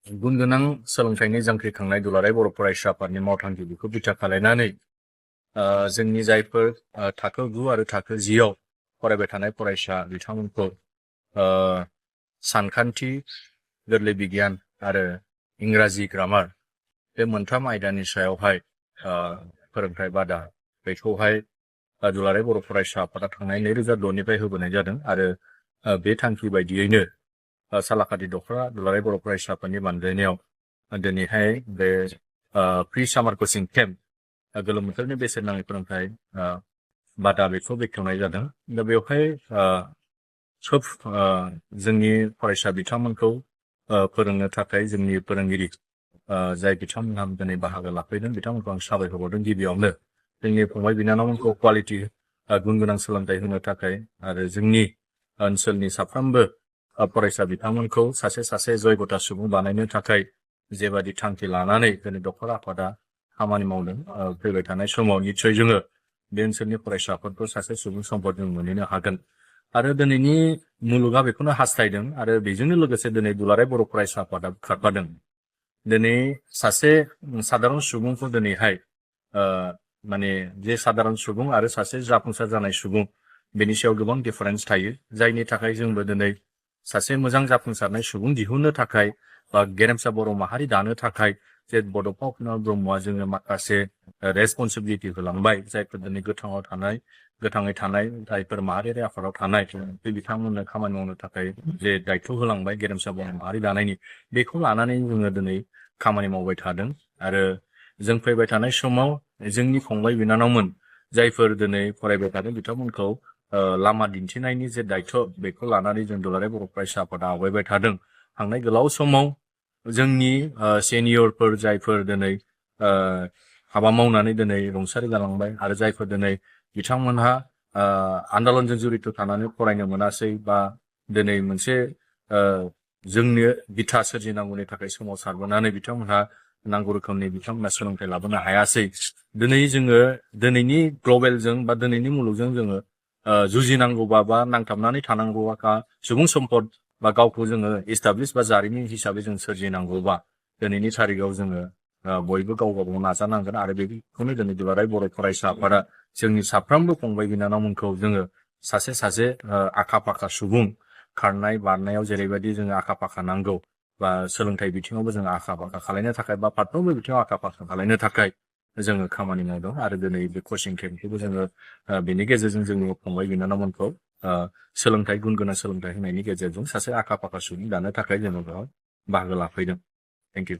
गुन गोनां सोलोंथाइनि जांख्रिखांनाय दुलाराय बर' फरायसा आफादनि मावथांखि बेखौ बिथा खालामनानै जोंनि जायफोर थाखो 9 आरो थाखो 10 आव फरायबाय थानाय फरायसा बिथांमोनखौ सानखान्थि, गोरलै बिगियान आरो इंराजि ग्रामार बे मोनथाम आयदानि सायावहाय फोरोंथाय बादा बेखौहाय दुलाराय बर' फरायसा आफादा थांनाय 2006 निफ्राय होबोनाय जादों आरो बे थांखि बायदियैनो सालाकाटि दख'रा दुलाराय बर' फरायसा आफादनि बानजायनायाव दिनैहाय बे प्रि सामार कचिं केम्प गोलोम बोथोरनि बेसेन नाङै फोरोंथाय बादा बेखौ बेखेवनाय जादों। दा बेवहाय सोब जोंनि फरायसा बिथांमोनखौ फोरोंनो थाखाय जोंनि फोरोंगिरि जाय बिथांमोनहा दिनै बाहागो लाफैदों बिथांमोनखौ आं साबायखर बावदों। गिबियावनो जोंनि फंबाय बिनानावमोनखौ क्वालिटि गुन गोनां सोलोंथाइ होनो थाखाय आरो जोंनि ओनसोलनि साफ्रोमबो फरायसा बिथांमोनखौ सासे जयगथा सुबुं बानायनो थाखाय जेबादि थांखि लानानै दिनै दख'र आफादा खामानि मावदों फैबाय थानाय समाव निस्सय जोङो बे ओनसोलनि फरायसाफोरखौ सासे सुबुं सम्पद जों मोनहैनो हागोन आरो दिनैनि मुलुगा बेखौनो हास्थायदों आरो बेजोंनो लोगोसे दिनै दुलाराय बर' फरायसा आफादा खारफादों। दिनै सासे सादारन सुबुंखौ दिनैहाय माने जे सादारन सुबुं आरो सासे जाफुंसार जानाय सुबुं बेनि सायाव गोबां डिफारेन्स थायो, जायनि थाखाय जोंबो दिनै सासे मोजां जाफुंसारनाय सुबुं दिहुननो थाखाय बा गेरेमसा बर' माहारि दानो थाखाय जे बड'फा उपेन्द्र ब्रह्मआ जोङो माखासे रेसपन्सिबिलिटि होलांबाय, जायफोर दिनै गोथाङै थानाय जायफोर माहारियारि आफादाव थानाय बे बिथांमोननो खामानि मावनो थाखाय जे दायथ' होलांबाय गेरेमसा बर' माहारि दानायनि, बेखौ लानानै जोङो दिनै खामानि मावबाय थादों आरो जों फैबाय थानाय समाव जोंनि फंबाय बिनानावमोन जायफोर दिनै फरायबाय थादों बिथांमोनखौ लामा दिन्थिनायनि जे दायथ' बेखौ लानानै जों दुलाराय बर' फरायसा आफादा आवगायबाय थादों। थांनाय गोलाव समाव जोंनि सेनियरफोर जायफोर दिनै हाबा मावनानै दिनै रुंसारि जालांबाय आरो जायफोर दिनै बिथांमोनहा आन्दलनजों जड़ित थानानै फरायनो मोनासै बा दिनै मोनसे जोंनो बिथा सोरजिनांगौनि थाखाय सोमावसारबोनानै बिथांमोनहा नांगौ रोखोमनि बिथांमोना सोलोंथाइ लाबोनो हायासै। दिनै जोङो दिनैनि ग्लबेलजों बा दिनैनि मुलुगजों जोङो जुजिनांगौबा बा नांथाबनानै थानांगौबा सुबुं सम्पद बा गावखौ जोङो एस्टाब्लिश बा जारिमिन हिसाबै जों सोरजिनांगौबा दिनैनि थारिखआव जोङो बयबो गाव गावबाव नाजानांगोन आरो बेखौनो दिनै दुलाराय बर' फरायसा आफादा जोंनि साफ्रोमबो फंबाय बिनानावमोनखौ जोङो सासे आखा फाखा सुबुं खारनाय बारनायाव जेरैबायदि जोङो आखा फाखा नांगौ बा सोलोंथाइ बिथिङावबो जोङो आखा फाखा खालायनो थाखाय बा फारफ्रोमबो बिथिङाव आखा फाखा खालायनो थाखाय जोङो खामानि मावदों आरो दिनै बे कचिं केम्पखौबो जोङो बेनि गेजेरजों जोंनि फंबाय बिनानावमोनखौ सोलोंथाइ गुन गोनां सोलोंथाइ होनायनि गेजेरजों सासे आखा फाखा सुबुं दानो थाखाय जोङो बेयाव बाहागो लाफैदों। Thank you.